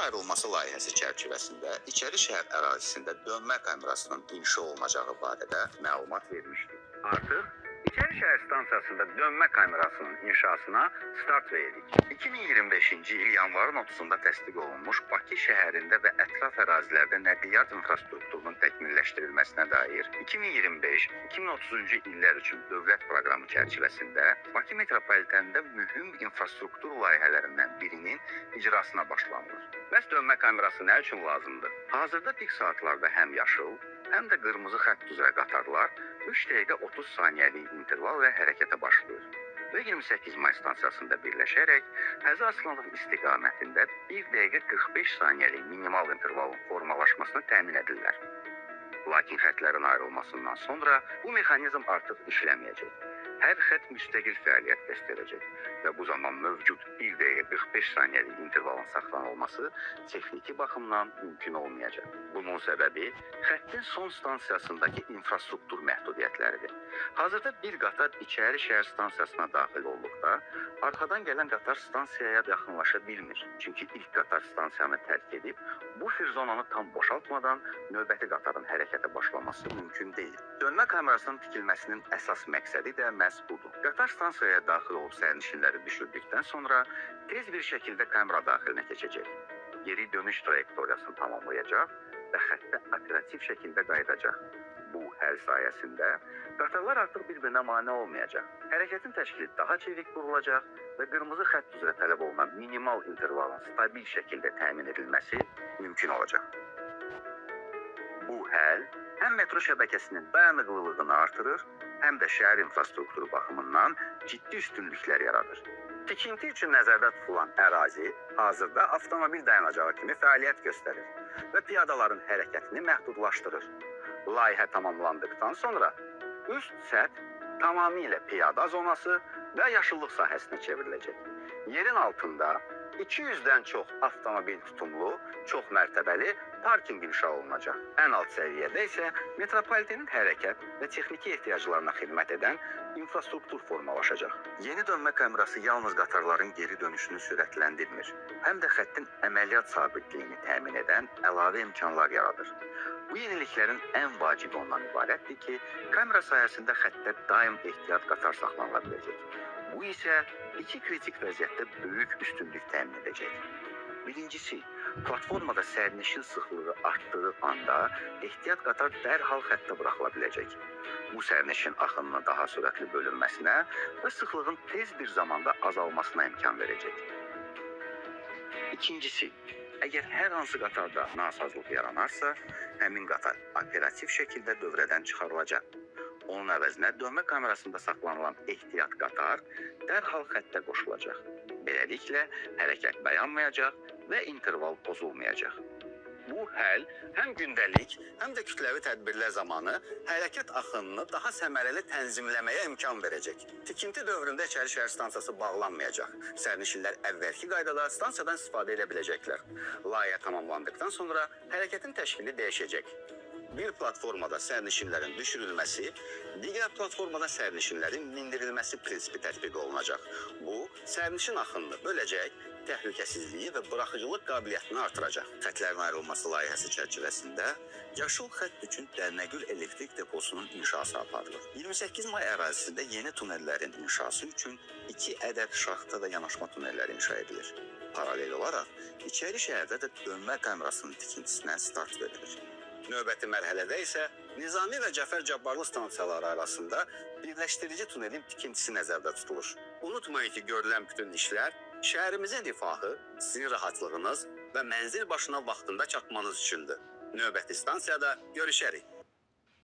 Ayrılması layihəsi çərçivəsində İçəri şəhər ərazisində dönmə kamerasının inşa olunacağı barədə məlumat vermişdik. Artıq İçəri şəhər stansiyasında dönmə kamerasının inşasına start verdik. 2025-ci il yanvarın 30-da təsdiq olunmuş Bakı şəhərində və ətraf ərazilərdə nəqliyyat infrastrukturunun təkmilləşdirilməsinə dair 2025-2030-cu illər üçün dövlət proqramı çərçivəsində Bakı metropolitenində mühüm infrastruktur layihələrindən birinin icrasına başlanılır. Bəs dönmə kamerası nə üçün lazımdır? Hazırda pik saatlarda həm yaşıl, həm də qırmızı xətt üzrə qatarlar 3 dəqiqə 30 saniyəlik intervalla hərəkətə başlayır və 28 may stansiyasında birləşərək Həzi Aslanov istiqamətində 1 dəqiqə 45 saniyəlik minimal intervalın formalaşmasını təmin edirlər. Lakin xətlərin ayrılmasından sonra bu mexanizm artıq işləməyəcək. Hər xətt müstəqil fəaliyyət göstərəcək və bu zaman mövcud 1 dəqiqə 45 saniyəlik intervalın saxlanılması texniki baxımdan mümkün olmayacaq. Bunun səbəbi xəttin son stansiyasındakı infrastruktur məhdudiyyətləridir. Hazırda bir qatar İçəri şəhər stansiyasına daxil olduqda arxadan gələn qatar stansiyaya yaxınlaşa bilmir. Çünki ilk qatar stansiyanı tərk edib bufer zonanı tam boşaltmadan növbəti qatarın hərəkətə başlaması mümkün deyil. Dönmə kamerasının tikilməsinin əsas məqsədi də məhz budur. Qatar stansiyaya daxil olub sərnişinləri düşürdükdən sonra tez bir şəkildə kamera daxilinə keçəcək. Geri dönüş trayektoriyasını tamamlayacaq və xəttə operativ şəkildə qayıdacaq. Bu həll sayəsində qatarlar artıq bir-birinə mane olmayacaq. Hərəkətin təşkili daha çevik qurulacaq və qırmızı xətt üzrə tələb olunan minimal intervalın stabil şəkildə təmin edilməsi mümkün olacaq. Bu həll həm metro şəbəkəsinin dayanıqlılığını artırır, həm də şəhər infrastrukturu baxımından ciddi üstünlüklər yaradır. Tikinti üçün nəzərdə tutulan ərazi hazırda avtomobil dayanacağı kimi fəaliyyət göstərir və piyadaların hərəkətini məhdudlaşdırır. Layihə tamamlandıqdan sonra üst səth tamamilə piyada zonası və yaşıllıq sahəsinə çevriləcək. Yerin altında 200-dən çox avtomobil tutumlu, çox mərtəbəli parkinq inşa olunacaq. Ən alt səviyyədə isə metropolitenin hərəkət və texniki ehtiyaclarına xidmət edən infrastruktur formalaşacaq. Yeni dönmə kamerası yalnız qatarların geri dönüşünü sürətləndirmir, həm də xəttin əməliyyat sabitliyini təmin edən əlavə imkanlar yaradır. Bu yeniliklərin ən vacibi ondan ibarətdir ki, kamera sayəsində xəttdə daim ehtiyat qatar saxlanıla biləcək. Bu isə iki kritik vəziyyətdə böyük üstünlük təmin edəcək. Birincisi, platformada sərnişin sıxlığı artdığı anda ehtiyat qatar dərhal xəttə buraxıla biləcək. Bu sərnişin axınının daha sürətli bölünməsinə və sıxlığın tez bir zamanda azalmasına imkan verəcək. İkincisi, əgər hər hansı qatarda nasazlıq yaranarsa, həmin qatar operativ şəkildə dövrədən çıxarılacaq. Onun əvəzinə dönmə kamerasında saxlanılan ehtiyat qatar dərhal xəttə qoşulacaq. Beləliklə, hərəkət dayanmayacaq və interval pozulmayacaq. Bu həll həm gündəlik, həm də kütləvi tədbirlər zamanı hərəkət axınını daha səmərəli tənzimləməyə imkan verəcək. Tikinti dövründə İçəri şəhər stansiyası bağlanmayacaq. Sərnişinlər əvvəlki qaydada stansiyadan istifadə edə biləcəklər. Layihə tamamlandıqdan sonra hərəkətin təşkili dəyişəcək. Bir platformada sərnişinlərin düşürülməsi, digər platformada sərnişinlərin mindirilməsi prinsipi tətbiq olunacaq. Bu, sərnişin axınını böləcək, təhlükəsizliyi və buraxıcılıq qabiliyyətini artıracaq. Xətlərin ayrılması layihəsi çərçivəsində yaşıl xətt üçün Dərnəgül elektrik deposunun inşası aparılır. 28 may ərazisində yeni tunellərin inşası üçün 2 ədəd şaxta və yanaşma tunelləri inşa edilir. Paralel olaraq İçəri şəhərdə də dönmə kamerasının tikintisinə start verilir. Növbəti mərhələdə isə Nizami və Cəfər Cabbarlı stansiyaları arasında birləşdirici tunelin tikintisi nəzərdə tutulur. Unutmayın ki, görülən bütün işlər şəhərimizin rifahı, sizin rahatlığınız və mənzil başına vaxtında çatmanız üçündür. Növbəti stansiyada görüşərik.